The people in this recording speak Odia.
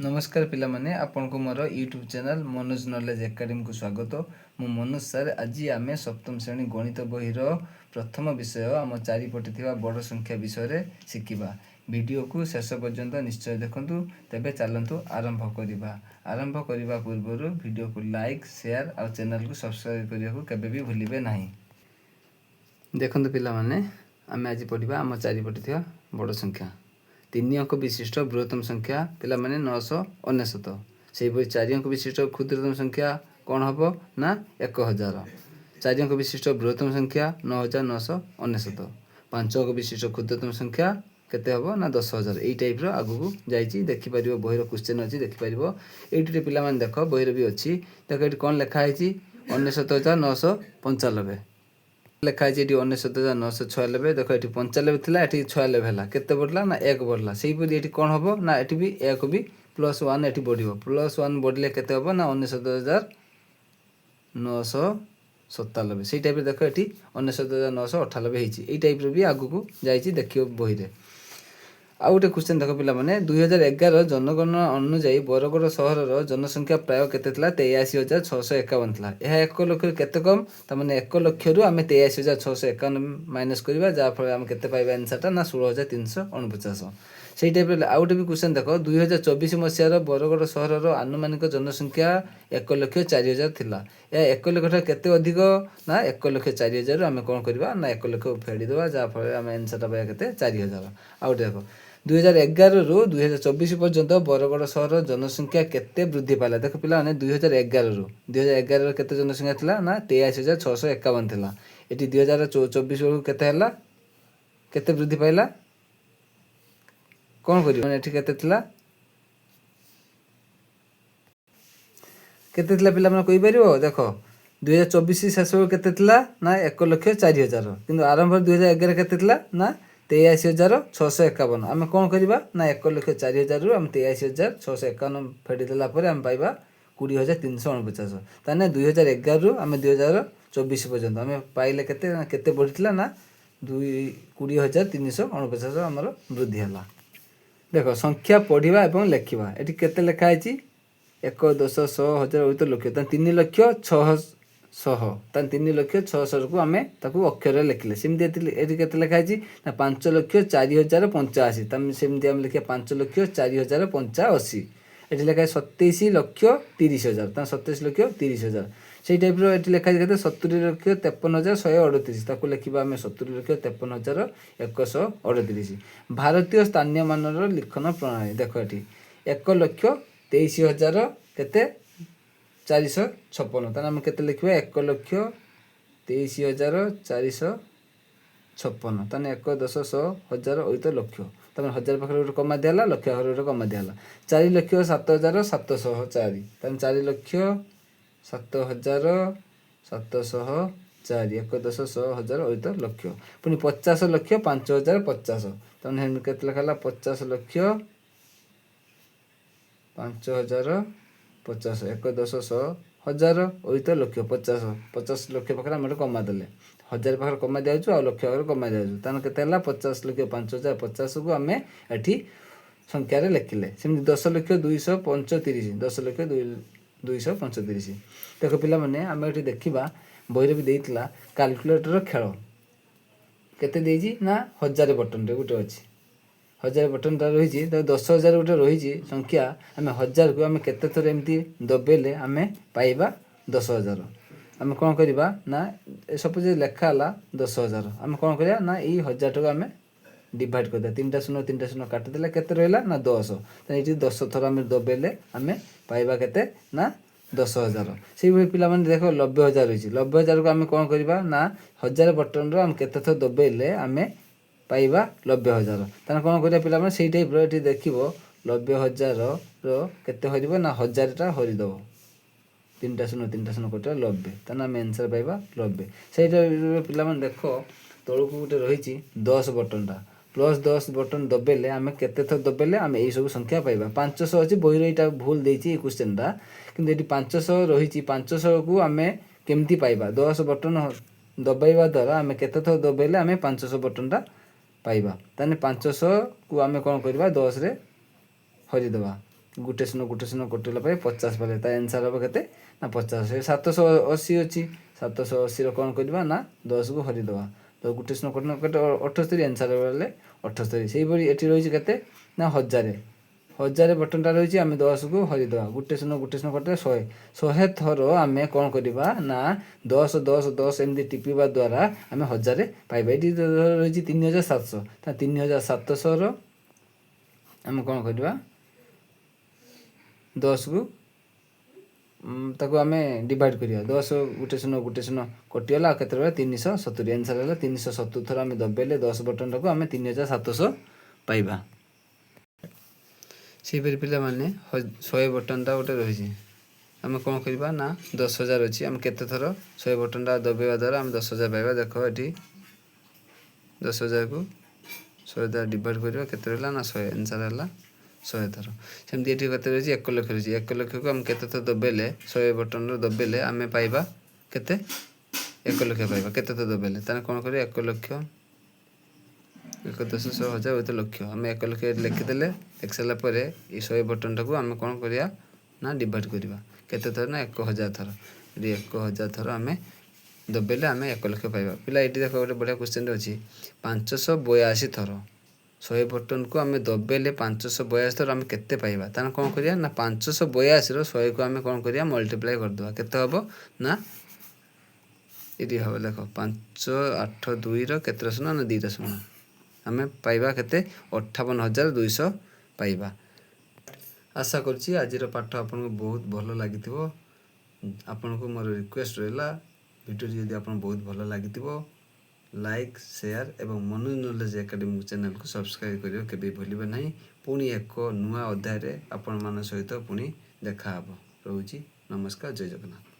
ନମସ୍କାର ପିଲାମାନେ, ଆପଣଙ୍କୁ ମୋର ୟୁଟ୍ୟୁବ୍ ଚ୍ୟାନେଲ୍ ମନୋଜ ନଲେଜ ଏକାଡେମୀକୁ ସ୍ୱାଗତ। ମୁଁ ମନୋଜ ସାର୍। ଆଜି ଆମେ ସପ୍ତମ ଶ୍ରେଣୀ ଗଣିତ ବହିର ପ୍ରଥମ ବିଷୟ ଆମ ଚାରିପଟେ ଥିବା ବଡ଼ ସଂଖ୍ୟା ବିଷୟରେ ଶିଖିବା। ଭିଡ଼ିଓକୁ ଶେଷ ପର୍ଯ୍ୟନ୍ତ ନିଶ୍ଚୟ ଦେଖନ୍ତୁ। ତେବେ ଚାଲନ୍ତୁ ଆରମ୍ଭ କରିବା। ଆରମ୍ଭ କରିବା ପୂର୍ବରୁ ଭିଡ଼ିଓକୁ ଲାଇକ୍, ସେୟାର ଆଉ ଚ୍ୟାନେଲକୁ ସବସ୍କ୍ରାଇବ୍ କରିବାକୁ କେବେ ବି ଭୁଲିବେ ନାହିଁ। ଦେଖନ୍ତୁ ପିଲାମାନେ, ଆମେ ଆଜି ପଢ଼ିବା ଆମ ଚାରିପଟେ ଥିବା ବଡ଼ ସଂଖ୍ୟା। ତିନି ଅଙ୍କ ବିଶିଷ୍ଟ ବୃହତ୍ତମ ସଂଖ୍ୟା ପିଲାମାନେ 999। ସେହିପରି ଚାରି ଅଙ୍କ ବିଶିଷ୍ଟ କ୍ଷୁଦ୍ରତମ ସଂଖ୍ୟା କ'ଣ ହେବ ନା 1000। ଚାରି ଅଙ୍କ ବିଶିଷ୍ଟ ବୃହତ୍ତମ ସଂଖ୍ୟା 9999। ପାଞ୍ଚ ଅଙ୍କ ବିଶିଷ୍ଟ କ୍ଷୁଦ୍ରତମ ସଂଖ୍ୟା କେତେ ହେବ ନା 10,000। ଏଇ ଟାଇପ୍ର ଆଗକୁ ଯାଇଛି, ଦେଖିପାରିବ। ବହିର କ୍ୱେଶ୍ଚନ୍ ଅଛି, ଦେଖିପାରିବ। ଏଇଠି ଟିକେ ପିଲାମାନେ ଦେଖ, ବହିରେ ବି ଅଛି। ଦେଖ, ଏଠି କ'ଣ ଲେଖା ହେଇଛି? 99,995 ଲେଖା ହେଇଛି ଏଠି, 99,996। ଦେଖ, ଏଠି 95 ଥିଲା, ଏଠି 96 ହେଲା। କେତେ ବଢ଼ିଲା ନା ଏକ ବଢ଼ିଲା। ସେହିପରି ଏଠି କ'ଣ ହେବ ନା ଏଠି ବି ଏକ ବି +1 ଏଠି ବଢ଼ିବ। +1 ବଢ଼ିଲେ କେତେ ହେବ ନା 99,997। ସେଇ ଟାଇପ୍ର ଦେଖ, ଏଠି 99,998 ହେଇଛି। ଏଇ ଟାଇପ୍ର ବି ଆଗକୁ ଯାଇଛି, ଦେଖିବ ବହିରେ। ଆଉ ଗୋଟେ କ୍ୱେଶ୍ଚନ୍ ଦେଖ ପିଲାମାନେ, 2011 ଜନଗଣନା ଅନୁଯାୟୀ ବରଗଡ଼ ସହରର ଜନସଂଖ୍ୟା ପ୍ରାୟ କେତେ ଥିଲା? 83,651 ଥିଲା। ଏହା 1 ଲକ୍ଷରୁ କେତେ କମ୍? ତାମାନେ 1 ଲକ୍ଷରୁ ଆମେ 83,651 ମାଇନସ୍ କରିବା, ଯାହାଫଳରେ ଆମେ କେତେ ପାଇବା ଆନ୍ସର୍ଟା ନା 16,349। ସେଇ ଟାଇପ୍ର ଆଉ ଗୋଟେ ବି କ୍ୱେଶ୍ଚନ୍ ଦେଖ, 2024 ମସିହାର ବରଗଡ଼ ସହରର ଆନୁମାନିକ ଜନସଂଖ୍ୟା 1,04,000 ଥିଲା। ଏହା 1 ଲକ୍ଷ କେତେ ଅଧିକ ନା 1,04,000ରୁ ଆମେ କ'ଣ କରିବା ନା 1 ଲକ୍ଷ ଫେଡ଼ିଦେବା, ଯାହାଫଳରେ ଆମେ ଆନ୍ସର୍ଟା ପାଇବା କେତେ? 4,000। ଆଉ ଗୋଟେ ଦେଖ, 2011ରୁ 2024 ପର୍ଯ୍ୟନ୍ତ ବରଗଡ଼ ସହରର ଜନସଂଖ୍ୟା କେତେ ବୃଦ୍ଧି ପାଇଲା? ଦେଖ ପିଲାମାନେ, 2011ରୁ, 2011ରେ କେତେ ଜନସଂଖ୍ୟା ଥିଲା ନା 83,651 ଥିଲା। ଏଠି 2024 ବେଳକୁ କେତେ ହେଲା? କେତେ ବୃଦ୍ଧି ପାଇଲା? କ'ଣ କରିବ? ମାନେ ଏଠି କେତେ ଥିଲା? କେତେ ଥିଲା ପିଲାମାନେ, କହିପାରିବ? ଦେଖ, 2024 ଶେଷ ବେଳକୁ କେତେ ଥିଲା ନା 1,04,000। କିନ୍ତୁ ଆରମ୍ଭରେ 2011 କେତେ ଥିଲା ନା 83,651। ଆମେ କ'ଣ କରିବା ନା 1,04,000ରୁ ଆମେ 83,651 ଫେଡ଼ିଦେଲା ପରେ ଆମେ ପାଇବା 20,349। ତାହେଲେ 2011ରୁ ଆମେ 2024 ପର୍ଯ୍ୟନ୍ତ ଆମେ ପାଇଲେ କେତେ ନା କେତେ ବଢ଼ିଥିଲା ନା 20,349 ଆମର ବୃଦ୍ଧି ହେଲା। ଦେଖ, ସଂଖ୍ୟା ପଢ଼ିବା ଏବଂ ଲେଖିବା। ଏଠି କେତେ ଲେଖା ହେଇଛି? ଏକ, ଦଶ, ଶହ, ହଜାର, ଅୟୁତ, ଲକ୍ଷ। ତାହେଲେ 3,00,600। ତାହେଲେ 3,00,600କୁ ଆମେ ତାକୁ ଅକ୍ଷରରେ ଲେଖିଲେ। ସେମିତି ଏଠି କେତେ ଲେଖା ହେଇଛି ନା 5,04,085। ତାହେଲେ ସେମିତି ଆମେ ଲେଖିବା 5,04,085। ଏଠି ଲେଖା ହେଇଛି 27,30,000। ତାହେଲେ 27,30,000। ସେଇ ଟାଇପ୍ର ଏଠି ଲେଖା ହେଇଛି କେତେ? 70,53,138। ତାକୁ ଲେଖିବା ଆମେ 70,53,138। ଭାରତୀୟ ସ୍ଥାନୀୟ ମାନର ଲିଖନ ପ୍ରଣାଳୀ ଦେଖ, ଏଠି 1,23,000 କେତେ? 456। ତାହେଲେ ଆମେ କେତେ ଲେଖିବା? 1,23,456। ତାହେଲେ ଏକ, ଦଶ, ଶହ, ହଜାର, ଅୟୁତ, ଲକ୍ଷ। ତାମାନେ ହଜାର ପାଖରେ ଗୋଟେ କମା ଦିଆହେଲା, ଲକ୍ଷ ପାଖରେ ଗୋଟେ କମା ଦିଆହେଲା। 4,07,704। ତାହେଲେ 4,07,704, ଏକ, ଦଶ, ଶହ, ହଜାର, ଅୟୁତ, ଲକ୍ଷ। ପୁଣି 50,05,050। ତାମାନେ କେତେ ଲେଖା ହେଲା? 50,05,050, ଏକ, ଦଶ, ଶହ, ହଜାର, ଅୟୁତ, ଲକ୍ଷ। 50 ଲକ୍ଷ ପାଖରେ ଆମେ ଗୋଟେ କମା ଦେଲେ। ହଜାର ପାଖରେ କମା ଦିଆଯାଉଛି ଆଉ ଲକ୍ଷ ପାଖରେ କମା ଦିଆଯାଉଛି। ତାହେଲେ କେତେ ହେଲା? 50,05,050କୁ ଆମେ ଏଠି ସଂଖ୍ୟାରେ ଲେଖିଲେ। ସେମିତି 10,00,235, 10,00,235। ଦେଖ ପିଲାମାନେ, ଆମେ ଏଠି ଦେଖିବା, ବହିରେ ବି ଦେଇଥିଲା କାଲକୁଲେଟର ଖେଳ। କେତେ ଦେଇଛି ନା ହଜାରେ ବଟନଟେ ଗୋଟେ ଅଛି। ହଜାର ବଟନଟା ରହିଛି ତ 10,000 ଗୋଟେ ରହିଛି ସଂଖ୍ୟା। ଆମେ ହଜାରକୁ ଆମେ କେତେ ଥର ଏମିତି ଦବେଇଲେ ଆମେ ପାଇବା 10,000? ଆମେ କ'ଣ କରିବା ନା ସପୋଜ ଲେଖା ହେଲା 10,000, ଆମେ କ'ଣ କରିବା ନା ଏଇ ହଜାରଟାକୁ ଆମେ ଡିଭାଇଡ଼ କରିଦେବା। ତିନିଟା ଶୂନ, ତିନିଟା ଶୂନ କାଟିଦେଲେ କେତେ ରହିଲା ନା 10। ତାହେଲେ ଏଇଠି 10 ଥର ଆମେ ଦବେଇଲେ ଆମେ ପାଇବା କେତେ ନା 10,000। ସେଇଭଳି ପିଲାମାନେ ଦେଖ, 90,000 ରହିଛି। 90,000କୁ ଆମେ କ'ଣ କରିବା ନା ହଜାର ବଟନର ଆମେ କେତେ ଥର ଦବେଇଲେ ଆମେ ପାଇବା 90,000? ତାହେଲେ କ'ଣ କରିବା ପିଲାମାନେ, ସେଇ ଟାଇପ୍ର ଏଠି ଦେଖିବ, 90,000ର କେତେ ହରିବ ନା ହଜାରଟା ହରିଦେବ। ତିନିଟା ଶୂନ, ତିନିଟା ଶୂନ କଟିଲା, 90। ତାହେଲେ ଆମେ ଆନ୍ସର୍ ପାଇବା 90। ସେଇ ଟାଇପ୍ର ପିଲାମାନେ ଦେଖ, ତଳକୁ ଗୋଟେ ରହିଛି 10 ବଟନଟା। +10 ବଟନ୍ ଦବେଇଲେ ଆମେ କେତେ ଥର ଦବେଇଲେ ଆମେ ଏଇସବୁ ସଂଖ୍ୟା ପାଇବା? 500 ଅଛି। ବହିର ଏଇଟା ଭୁଲ ଦେଇଛି ଏଇ କ୍ୱେଶ୍ଚନଟା, କିନ୍ତୁ ଏଠି 500 ରହିଛି। 500କୁ ଆମେ କେମିତି ପାଇବା? 10 ବଟନ୍ ଦବାଇବା ଦ୍ୱାରା ଆମେ କେତେ ଥର ଦବେଇଲେ ଆମେ 500 ବଟନଟା ପାଇବା? ତାହେଲେ 500କୁ ଆମେ କ'ଣ କରିବା? 10ରେ ହରିଦେବା। ଗୋଟେ ଶୂନ ଗୋଟେ ଶୂନ କଟିଲା ପରେ 50 ପାଇଲେ। ତା ଆନ୍ସର୍ ହେବ କେତେ ନା 50। ସେ 780 ଅଛି, 780ର କ'ଣ କରିବା ନା 10କୁ ହରିଦେବା। ତ ଗୋଟେ ଶୂନ କଟିଲା କେତେ? 78। ଆନ୍ସର୍ ହେଲେ 78। ସେହିପରି ଏଠି ରହିଛି କେତେ ନା 1000। 1000 ବଟନଟା ରହିଛି, ଆମେ 10କୁ ହରିଦେବା। ଗୋଟେ ଶୂନ ଗୋଟେ ଶୂନ କଟିଲେ 100। 100 ଥର ଆମେ କ'ଣ କରିବା ନା 10 10 10 ଏମିତି ଟିପିବା ଦ୍ୱାରା ଆମେ 1000 ପାଇବା। ଏଠି ରହିଛି 3700। ତା 3700ର ଆମେ କ'ଣ କରିବା? 10କୁ ତାକୁ ଆମେ ଡିଭାଇଡ଼ କରିବା। 10, ଗୋଟେ ଶୂନ ଗୋଟେ ଶୂନ କଟିଗଲା, ଆଉ କେତେ ରହିଲା? 370। ଆନ୍ସର୍ ହେଲା 370 ଥର ଆମେ ଦବେଇଲେ 10 ବଟନଟାକୁ ଆମେ 3700 ପାଇବା। ସେହିପରି ପିଲାମାନେ, 100 ବଟନଟା ଗୋଟେ ରହିଛି, ଆମେ କ'ଣ କରିବା ନା 10,000 ଅଛି, ଆମେ କେତେ ଥର 100 ବଟନଟା ଦବେଇବା ଦ୍ୱାରା ଆମେ 10,000 ପାଇବା? ଦେଖ, ଏଠି 10,000କୁ 100 ଦ୍ୱାରା ଡିଭାଇଡ଼ କରିବା, କେତେ ରହିଲା ନା 100। ଆନ୍ସର୍ ହେଲା 100 ଥର। ସେମିତି ଏଠି କେତେ ରହିଛି? 1 ଲକ୍ଷ ରହିଛି। 1 ଲକ୍ଷକୁ ଆମେ କେତେ ଥର ଦବେଇଲେ, 100 ବଟନର ଦବେଇଲେ ଆମେ ପାଇବା କେତେ? 1 ଲକ୍ଷ ପାଇବା କେତେ ଥର ଦବେଇଲେ? ତାହେଲେ କ'ଣ କରିବା? 1 ଲକ୍ଷ, ଏକ, ଦଶ, ଶହ, ହଜାର, ହୁଏତ ଲକ୍ଷ। ଆମେ 1 ଲକ୍ଷ ଏଠି ଲେଖିଦେଲେ। ଲେଖି ସାରିଲା ପରେ ଏଇ 100 ବଟନଟାକୁ ଆମେ କ'ଣ କରିବା ନା ଡିଭାଇଡ଼ କରିବା। କେତେ ଥର ନା 1000 ଥର। ଏଠି 1000 ଥର ଆମେ ଦବେଇଲେ ଆମେ 1 ଲକ୍ଷ ପାଇବା। ପିଲା, ଏଇଠି ଦେଖ, ଗୋଟେ ବଢ଼ିଆ କ୍ୱେଶ୍ଚନଟେ ଅଛି। 582 ଥର 100 ବଟନକୁ ଆମେ ଦବେଇଲେ 582 ଥର ଆମେ କେତେ ପାଇବା? ତାହେଲେ କ'ଣ କରିବା ନା 582ର 100କୁ ଆମେ କ'ଣ କରିବା? ମଲ୍ଟିପ୍ଲାଏ କରିଦେବା। କେତେ ହେବ ନା ଏଠି ହେବ ଦେଖ, 5 8 2ର କେତେଟା ଶୂନ ନା 2ଟା ଶୂନ। ଆମେ ପାଇବା କେତେ? 58,200 ପାଇବା। ଆଶା କରୁଛି ଆଜିର ପାଠ ଆପଣଙ୍କୁ ବହୁତ ଭଲ ଲାଗିଥିବ। ଆପଣଙ୍କୁ ମୋର ରିକ୍ୱେଷ୍ଟ ରହିଲା, ଭିଡ଼ିଓଟି ଯଦି ଆପଣଙ୍କୁ ବହୁତ ଭଲ ଲାଗିଥିବ, ଲାଇକ୍, ସେୟାର ଏବଂ ମନୋଜ ନଲେଜ ଏକାଡେମୀ ଚ୍ୟାନେଲକୁ ସବସ୍କ୍ରାଇବ୍ କରିବା କେବେ ଭୁଲିବେ ନାହିଁ। ପୁଣି ଏକ ନୂଆ ଅଧ୍ୟାୟରେ ଆପଣମାନଙ୍କ ସହିତ ପୁଣି ଦେଖା ହେବ। ରହୁଛି, ନମସ୍କାର, ଜୟ ଜଗନ୍ନାଥ।